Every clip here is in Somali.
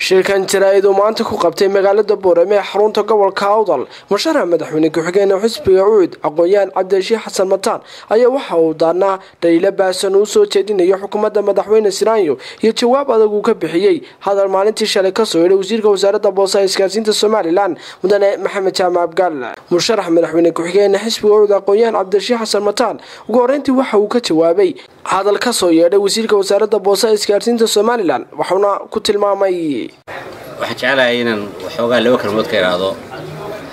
Shirkan jaraa'id uu maanta ku qabtay magaalada Boorame ee xarunta gobolka Awdal, musharax madaxweyne ku-xigeenka xisbiga UCID aqoon-yahan Cabdirashiid Xasan Mataan ayaa waxa uu daarnaa dhaliilo baahsan uu soo jeedinayo xukuumadda madaxweyne Siranyo iyo jawaab adag uu ka bixiyey hadal maalintii shalay kasoo yeedhay wasiirka wasaaradda boosaha isgaarsiinta Somaliland mudane Maxamed Jaamac Abgaal. Musharax madaxweyne ku-xigeenka xisbiga UCID aqoon-yahan Cabdirashiid Xasan Mataan ugu horreyntii waxa uu ka jawaabay hadal kasoo yeedhay wasiirka wasaaradda boosaha isgaarsiinta Somaliland, waxauna ku tilmaamay: Waxaan jeclahay inaan waxoogaa laba kalmood ka idhaahdo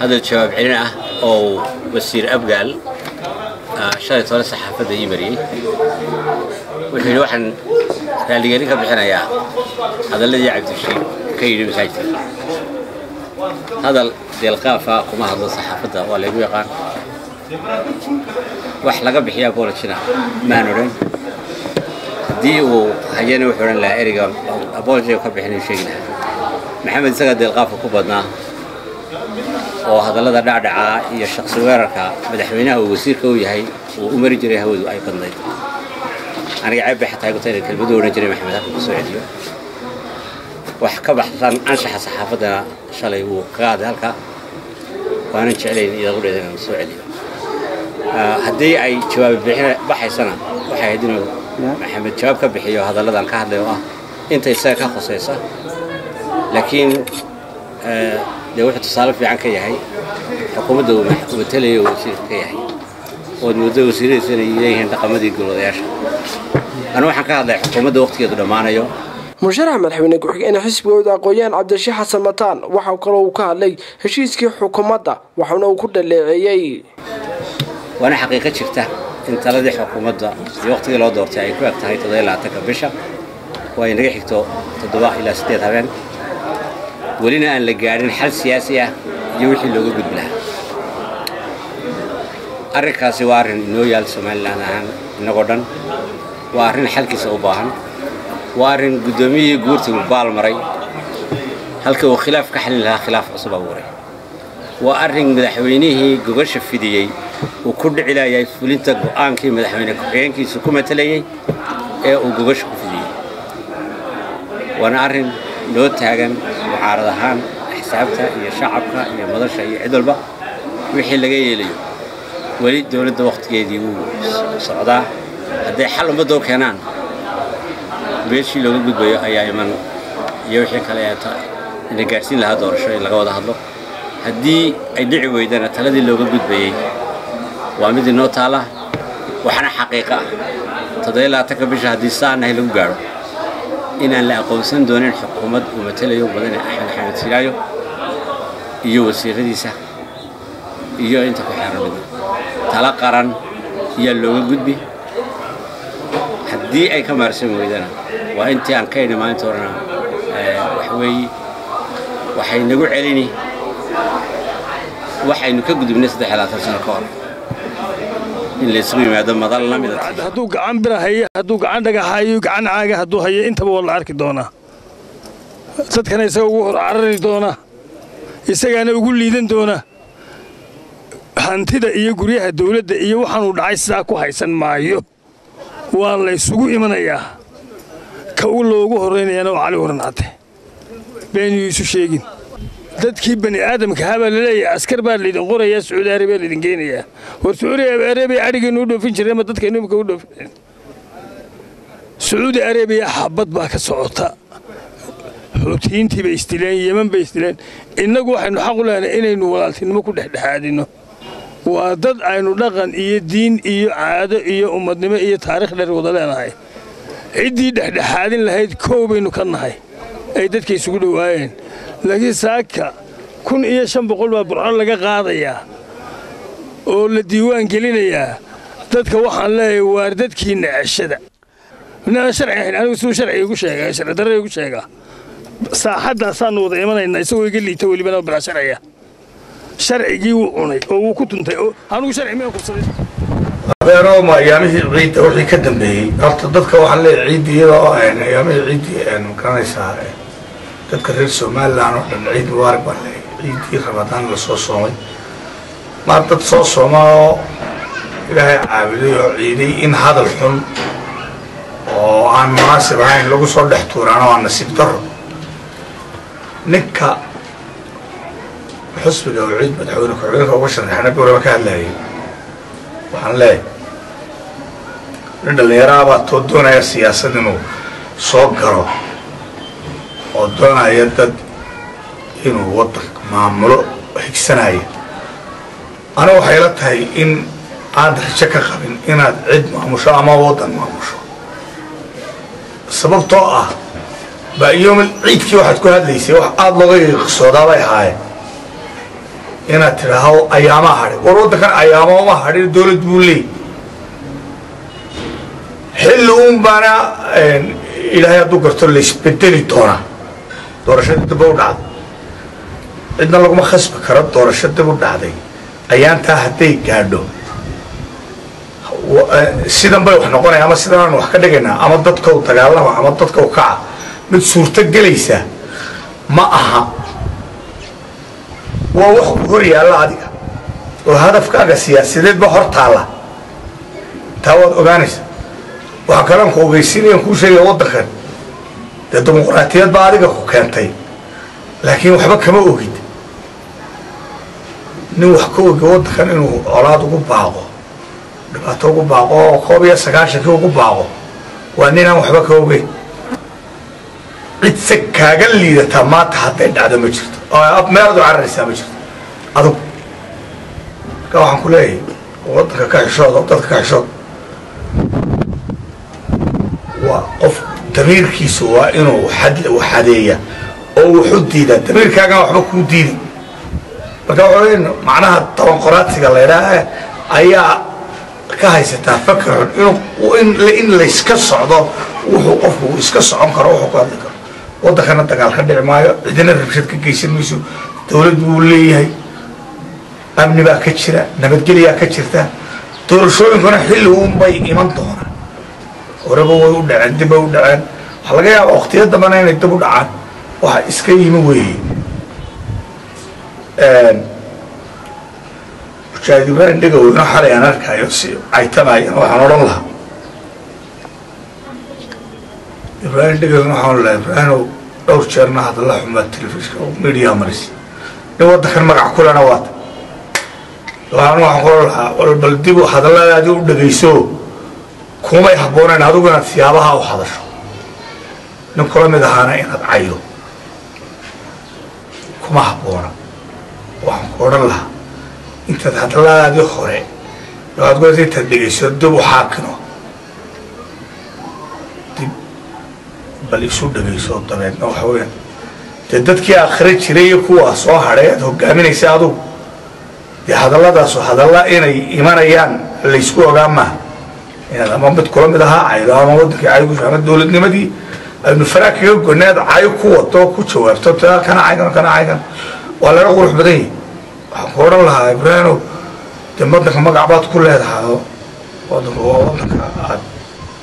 hadal jawaab celin ah oo wasiir Abgaal shalay tole saxaafadda ii mariyey. Wuxuu yidhi, waxaan raalligelin ka bixinayaa hadalladii Cabdirashiid ka yidhi masaajidka. Hadal deelqaafa kuma hadlo saxaafadda, waa laygu yaqaan. Wax laga bixiya apology-na maan odhan. Haddii uu hayana wuxuu odhan lahaa ereyga apology ka bixinayu sheegi lahaa. Maxamed isagaa deelqaafka ku badnaa oo hadallada dhacdhacaa iyo shaqsi weerarka madaxweynaha uu wasiirka u yahay uu u mari jiray hawadu ay badnayd. Aniga ceeb bay xataa igu tahay inay kelmadu odhan jiray Maxamed halka kusoo celiyo. Wax ka baxsan anshaxa saxaafaddana shalay wuu kaga hadlay halkaa, waanan jeclayn iyada inaan soo celiyo. Haddii ay jawaab bixin baxaysana, waxay ahayd inuu Maxamed jawaab ka bixiyo hadalladan ka hadlay oo ah inta isaga ka khusaysa. Laakiin dee wuxuu tusaale fiican ka yahay xukuumadda uu matalaya uu wasiirka ka yahay, ood muddo wasiiradiisa inay leeyihiin dhaqamadii golayaasha. Anu waxaan ka hadlay xukuumadda waqtigeedu dhammaanayo. Musharax madaxweyne ku-xigeenka xisbigooda aqoon-yahan Cabdirashiid Xasan Mataan waxa kaloo uu ka hadlay heshiiskii xukuumadda, waxauna uu ku dhaleeceeyey. Waana xaqiiqo jirta in taladii xukuumadda iyo waqtigii loo doortay ay ku eg tahay 27-ka bisha oo ay naga xigto 7 ilaa 8 habeen, welina aan la gaadhin xal siyaasi ah iyo wixii looga gudbi lahaa. Arrinkaasi waa arrin inoo yaal Somaliland ahaan innagoo dhan, waa arrin xalkiisa u baahan, waa arrin guddoomiyihii guurtigu baal maray. Halka uu khilaaf ka xalin lahaa, khilaaf cusub abuuray. Waa arrin madaxweynihii gogasha fidiyey uu ku dhici layahay fulinta go'aankii madaxweyne ku-xigeenkiisu ku matalayey ee uu gogasha ku fidiyey. Waana arrin noo taagan mucaarad ahaan, axsaabta iyo shacabka iyo madasha iyo cid walba wixii laga yeelayo. Weli dowladda wakhtigeedii wuu socdaa. Hadday xal ummadda u keenaan, meeshii looga gudbayo ayaa iman iyo wixii kale ee ina gaadhsiin lahaa doorasho in laga wada hadlo. Haddii ay dhici weydana, taladii looga gudbayey waa mid inoo taala. Waxaana xaqiiqo ah 27-ka bisha haddii saanahay lagu gaadho inaan la aqoonsan doonin xukuumad uu matalayo mudane Axmed Xamed Silaayo iyo wasiiradiisa iyo inta ku xeeran. Midna tala qaran iyaa looga gudbi. Haddii ay ka maarsan weydana, waa intii aan ka idhi maalinta horena, waxa weeye waxay nagu celini waxaynu ka gudubnay 23 sano ka hor in laysugu yimaado madal la mida. Hadduu gacan bira hayo, hadduu gacan dhagaxayo, gacan caaga hadduu hayo, intaba waa la arki doonaa. Dadkana isaga ugu hor carari doona, isagaana ugu liidan doona. Hantida iyo guryaha dawladda iyo waxaanuu dhacay sidaa ku haysan maayo. Waa laysugu imanayaa. Ka u loogu horraynayaana waa Cali Waran Cadde. Beenyuu isu sheegin. Dadkii bani aadamka ahaa baa laleeyahay askar baa laydin qorayaa, Sacuudi Arabiya laydin geynayaa. War Sacuudi Arabiya adhigaynu u dhoofin jirnay, ma dadkaynu imika u dhoofin? Sacuudi Arabiya xabad baa ka socota, Xuutiyiintii bay isdileen, Yeman bay isdileen. Innagu waxaynu xaq u leenahay inaynu walaaltinimo ku dhexdhexaadinno. Waa dad aynu dhaqan iyo diin iyo caado iyo ummadnimo iyo taarikh dheer wada leenahay. Ciddii dhexdhexaadin lahayd koow baynu ka nahay ay dadka isugu dhowaayeen. Laakiin saaka 1500 baa Burco laga qaadayaa oo la diiwaan gelinayaa dadka. Waxaan leeyahay, waar dadkiinna ceshada. Minaan sharci ahayn anigu siduu sharciga igu sheega, sharci darrada igu sheegaa. Saaxaddaasaannu wada imanaynaa isagoo iga liita, welibana bilaa sharciga. Sharcigii wuu cunay oo wuu ku tuntay oo anigu sharci miyaan kubsaday? Adeeroma, ayaamihii ciidda wixii ka dambeeyey, horta dadka waxaan leeyahay ciidda iyadoo ayaamihii ciiddii magaranaysaa, dadka reer Somaliland oo dhan ciid mubaarak baan leeyahay. Ciiddii Ramadaan lasoo soomay, maar dad soo sooma oo Ilaahay caabuday oo ciiday, in hadal xun oo aan munaasib ahayn lagu soo dhex tuuraano waa nasiib darro. Ninka xusbiga UCID madaxweyne ku-xigeenka uga sharaxna Boorama ka hadlayay, waxaan leeyahay nin dhallinyaraha baa too doonaya siyaasad inuu soo galo oo doonaya dad inuu waddanka maamulo higsanaya. Aniga waxay la tahay in aad rajo ka qabin inaad cid maamusho ama waddan maamusho, sababtoo ah baa-yoomal ciidkii waxaad ku hadlaysay wax aada looga yiqsoodaa bay ahaayeen inaad tidhaaho ayaamaa hadhay. War waddankan ayaamoma hadhin, dowlad buu leey, xilli uun baana Ilaahay hadduu garto laysbedeli doonaa. Doorashadii dib u dhacday, cidna laguma khasbi karo. Doorasho dib u dhacday ayaantaa hadday gaadho, sidan bay wax noqonaya ama sidan aan wax ka dhigaynaa ama dadkau dagaalama ama dadkau kaca, mid suurto gelaysa ma aha. Waa wax ku hor yaalla adiga oo hadafkaaga siyaasadeed ba hor taalla, taa waad ogaanaysa. Waxaa kalean ku ogeysiinayan kuu sheegaya, waddankan dee dimuqraatiyad baa adiga ku keentay, laakiin waxba kama ogid. Nin wax ka ogi waddankan inuu colaad ugu baaqo, dhibaato ugu baaqo oo 91-kii ugu baaqo, waa ninaan waxba ka ogeyn. Cid se kaaga liidataa maanta hadday dhacdo ma jirto, oo meelaad u cararaysaa ma jirto adugu. Marka waxaan ku leeyahay waddanka ka xishood oo dadka ka xishood. Waa qof damiirkiisu waa inuu xadeeya oo wuxu diidaa, damiirkaagana waxba kuu diidi. Marka waxa weya macnaha tabanqoraadsiga la ydhaaha ayaa ka haysataa fakar xun in layska socdo, wuxuu qofku iska socon karo, wuxuu ku hadli karo. Waddankana dagaal ka dhici maayo, cidina rabshad ka geysan mayso, dowlad buu leeyahay, amni baa ka jira, nabadgelyaa ka jirta. Doorashooyinkuna xilli uunbay iman doonaan, horeba way u dhaceen, dib bay u dhaceen, waxaa laga yaabaa waqtiyo dambana inay dib u dhacaan. Waxa iska yimi weeye. Mujaahid Ibraahim Dhegaweyno xalay aan arkayo si caytamayana, waxaan odhan lahaa Ibraahim Dhegaweyne, waxaan odhan lahaa Ibraahimow, dhowr jeerna hadalla xumaa telefishka media maris, nin waddankan magac kulena waata. Waxaan ku odhan lahaa bal dib hadalladaadii u dhegayso, kumay habboonayn adigu inaad siyaabaha u hadasho, nin kula mid ahaana inaad caydo kuma habboona. Waxaan ku odhan lahaa intaad hadalladaadii hore waxaad ku intaad dhegayso dib u xaakino, dib bal isu dhegayso. Dabeedna waxa weeyaan dee dadkii akhri jiray iyo kuwaa soo hadhay aad hogaaminaysa adugu, dee hadalladaasu hadalla inay imanayaan laysku ogaa maaha. Inaad ama mid kula mid ahaa caydo ama waddankii caygu ama dowladnimadii aynu faraa kaga goynay aad cayo ku wato ku jawaabto, taa kana caygan kana caygan waa laga qurux badan yahi. Waxaan ku odhan lahaa Ibraahimow, dee waddanka magac baad ku leedahay, waddanku waa waddanka aad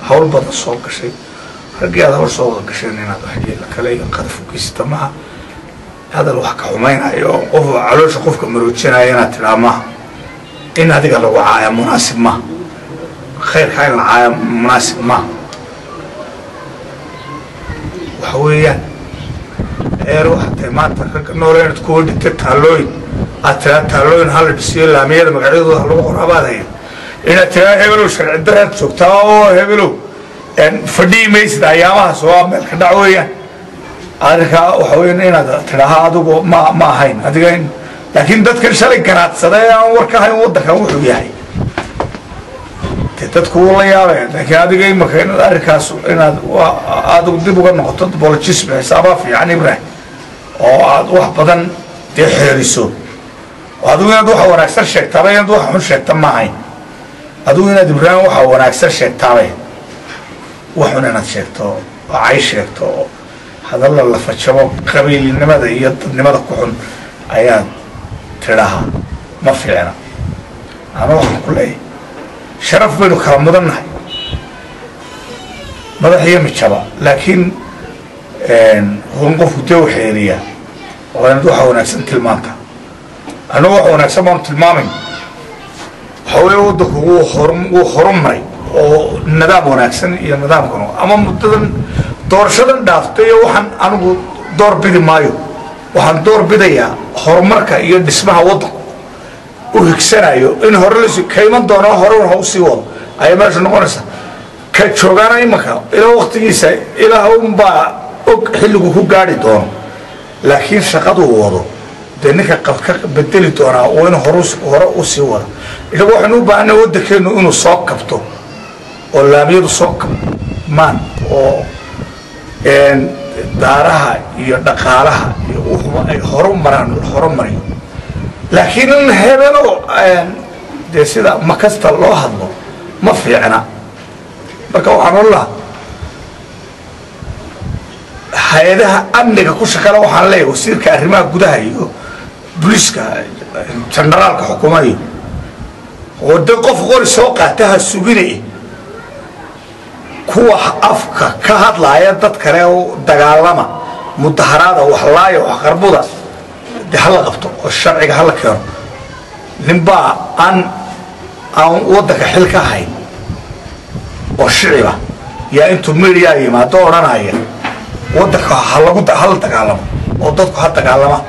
hawl badan soo gashay, raggii aad hawl soo wada gasheen inaad waxyeelo kale iyo qadaf u geysata maaha. Hadal wax ka xumaynayo oo qof caloosha qofka maroojinaya inaad tidhaa maaha. In adiga lagu caaya munaasib maaha, khayrkaa in la caaya munaasib maaha. Waxa weeyaan eer waxaa tahay maanta ragga noole inaad kuwa dhigta taallooyin, aad tiraa taallooyin hala dhisiyo, laamiyada magacyadooda ha lagu qoro abaad haya. Inaad tiraa hebelow sharci daraad joogtaa oo hebelow fadhiyi maysid ayaamahaas, waa meel ka dhac weeyaan arrinkaa. Waxa weeyaan inaad tidhaaha adigu ma ahayn adiga in, laakiin dadkan shalay garaadsaday aan war ka hayn waddankan wuxuu yahay, dee dadku wuu la yaabaya. Laakiin adiga imaka inaad arrinkaas inaad adigu dib uga noqoto bolojism xisaabaa fiican Ibrahim, oo aad wax badan dee xeeriso. Adigu inaad waxa wanaagsan sheegtaaba, inaad waxa xun sheegta ma ahayn. Adigu inaad Ibraahim waxa wanaagsan sheegtaabay, wax xun inaad sheegto oo cay sheegto oo hadalla la fajabo qabiilnimada iyo dadnimada ku xun ayaad tidhaha ma fiicna. Ana waxaan ku leeyahay sharaf baynu kala mudannahay, madax iyo mijaba, laakiin hun qofku dee u xeeriyaa oo inaad waxa wanaagsan tilmaanta. Annagu waxa wanaagsan baanu tilmaamayn. Waxa weeye waddanku wuu horumaray oo nidaam wanaagsan iyo nidaamkan ama muddadan doorashadan dhaaftay iyo waxaan anigu door bidi maayo. Waxaan door bidayaa horumarka iyo dhismaha waddanku u higsanayo in hore lasii ka iman doono, hore un ha usii wado ayaa meesha noqonaysa. Ka joogaana imanka ilaa waktigiisa ilaah unbaa og xilligu ku gaari doono, laakiin shaqaduu wado dee ninka ka bedeli doonaa waa in hore usii wada. Inagu waxaynu u baahanay waddankeenu inuu soo kabto oo laamiyadu soo kabmaan oo daaraha iyo dhaqaalaha iyo wuxuba ay horu maraan, horu mariyo. Laakiin in hebelo dee sida makasta loo hadlo ma fiicna. Marka waxaan oran lahaa hay-adaha amniga ku shaqala, waxaan leeyahay wasiirka arrimaha gudaha iyo booliiska, generaalka xukumayo, oo de qof qori soo qaata ha suginay, kuwa afka ka hadlaaya dad kale oo dagaalama, mudaharaada, waxlaaya, waxqarbuda, de hala qabto oo sharciga hala keeno. Ninbaa aan waddanka xil ka hayn oo shiciba yaa intuu media yimaado odhanaya waddanka halagu hala dagaalamo oo dadku ha dagaalama,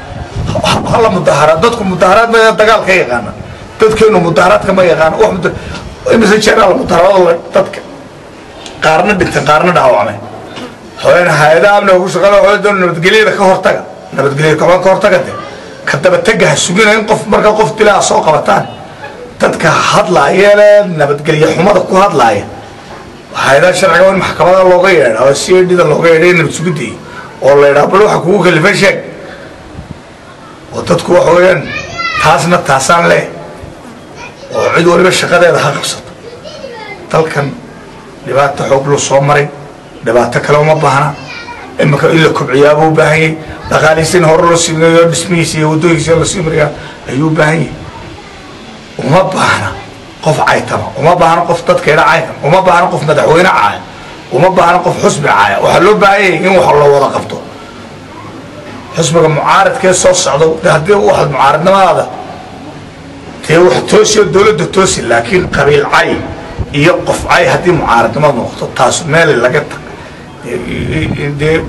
hala mudaharaad. Dadku mudaharaad ma dagaal ka yaqaana? Dadkeenu mudaharaadka ma yaqaana. Wax imise jeeraal mudaharaado dadka qaarna dhinteen, qaarna dhaawacmeen. Haween hay-adaha amniga ku shaqada waxay doon nabadgelyada ka hortaga, nabadgelyada ka hortaga, de ka dabatega ha sugina in qof marka qof dilaa soo qabataan. Dadka hadlaaya nabadgelye xumada ku hadlaaya, hay-adaha sharciga waa in maxkamada looga yeedha oo CID da looga yeedhay, nabad sugidii, oo la yidhaha bal waxa kugu kalifay sheeg. Oo dadku waxa weeyaan taasna taasaan leh oo cid waliba shaqadeeda ha qabsato. Dalkan dhibaato xoog loo soo maray, dhibaato kale uma baahna. Iminka in la kobciyaabuu u baahan yahay, dhaqaalihiisa in hore loo simeeyo, dhismihiisa iyo waddooyinkiisa lasii mariyaa ayuu u baahan yahay. Uma baahna qof caytama, uma baahna qof dadkeena caytama, uma baahna qof madaxweyne caaya, uma baahna qof xusbi caaya. Waxaa loo baahan yahay in wax loo wada qabto. Xusbiga mucaaradkee soo socdo, haddii waxaad mucaaradnimadaada dee wax toosiyo dowladda toosi, laakiin qabiil cay iyo qof cay haddii mucaaradnimada noqoto, taas meel laga tag dee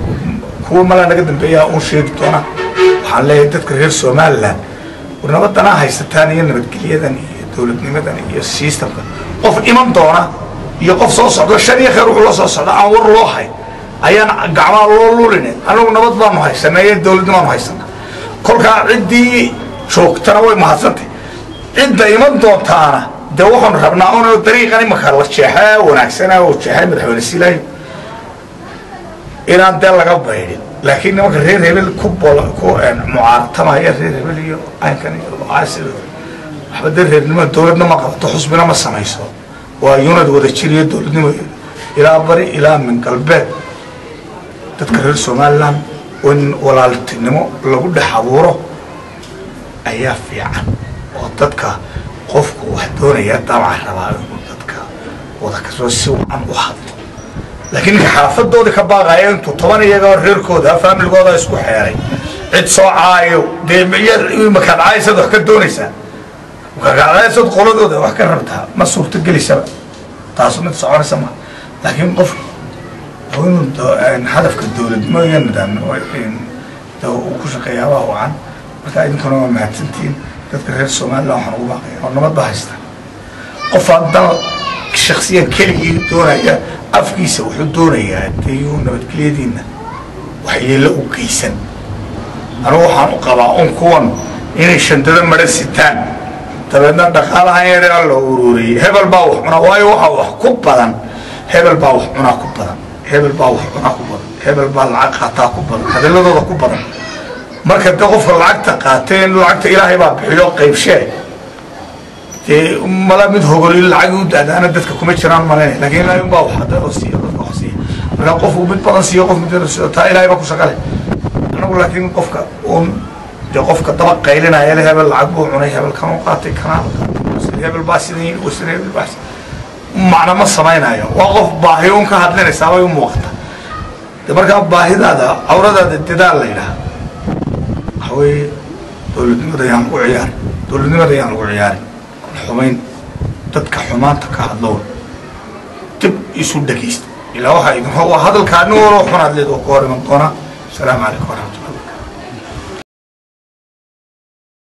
kuwa malaa naga dambeeyaa uun sheegi doona. Waxaan leeyahay dadka reer Somaliland, war nabadanaa haysataan iyo nabadgelyadan iyo dowladnimadan iyo systemka, qof iman doona iyo qof soo socdo shar iyo khayr wuxuu la soo socda aan war loo hay ayaan gacmaha loo lulina. Anagu nabad baanu haysanaa iyo dowladnimaanu haysanaa. Kolkaa ciddii joogtana way mahadsantay, cidda iman doontaana dee waxaanu rabnaa un dariiqan imanka la jeexaa wanaagsana oo jeexay madaxweyne Silaayo inaan dee laga baydhin. Laakiin nimanka reer hebel ku ku mucaaratamaya, reer hebel iyo caynkan iyo caasida, waxba dee reernimo dowladna ma qabato, xusbina ma samayso. Waa yunad wada jir iyo dowladnimo ilaa bari ilaa min galbeed. Dadka reer Somaliland in walaaltinimo lagu dhex abuuro ayaa fiican, oo dadka qofku wax doonaya damaca rabaa inuu dadka wada kasoo si wacan u hadlo. Laakiin ninka xaafadoodii ka baaqaya intuu 10 iyaga reerkooda faamiligooda isku xeeray cid soo caayo, dee makaad caaysad wax ka doonaysaa, makaad caaysad qoladooda wax ka rabtaa, ma suurtagelisaba, taasu mid soconaysa ma. Laakiin qof inuu hadafka dowladnimo iyo nidaamnimo uu ku shaqeeyaabaa wacan. Marka idinkuna waa mahadsantihiin. Dadka reer Somaliland waxaan ugu baaqaya oo nabad ba haysta. Qof aan dan shaksiyan keligii doonaya afkiisa wuxuu doonayaa dee nabadgelyadiina waxyeello u geysan. Anugu waxaan u qabaa un kuwan inay shandado madha sitaan, dabeedna dhaqaalahan yaree la ururiyey hebel baa wax cunaa, waayo waxaa wax ku badan hebel baa wax cunaa ku badan, hebel baa wax cunaa ku badan, hebel baa lacag qaataa ku badan, hadaladooda ku badan. Marka dee qofka lacagta qaateen, lacagta ilaahay baa bixiyo qaybshee, dee mala mid hogol lacag u daadaana dadka kuma jiraan malaynaya, laakiin ilaahay unbaa wax hada oo siiya dadka wax siiya. Marka qofku mid badan siiyo, qof mid siiyo, taa ilaahay baa ku shaqale. Anagu laakiin qofka uun dee qofka daba qaylinaya le hebel lacag buu cunay, hebel kanuu qaatay, kanaa hebel baa sidan, wasir hebel baa, macna ma samaynayo. Waa qof baahi un ka hadlinaysaa bay u muuqata. De markaa baahidaada cawradaada dadaal la yidhaha waxa weeye dowladnimada yaan lagu ciyaarin, dowladnimada yaan lagu ciyaarin xumayn. Dadka xumaanta ka hadlow dib isu dhegaysta, ilaa waxaa idin waa hadalkaa nin waloo xunaad leed oo ku hor iman doonaa. Asalaamu calaykum waraxmatullah.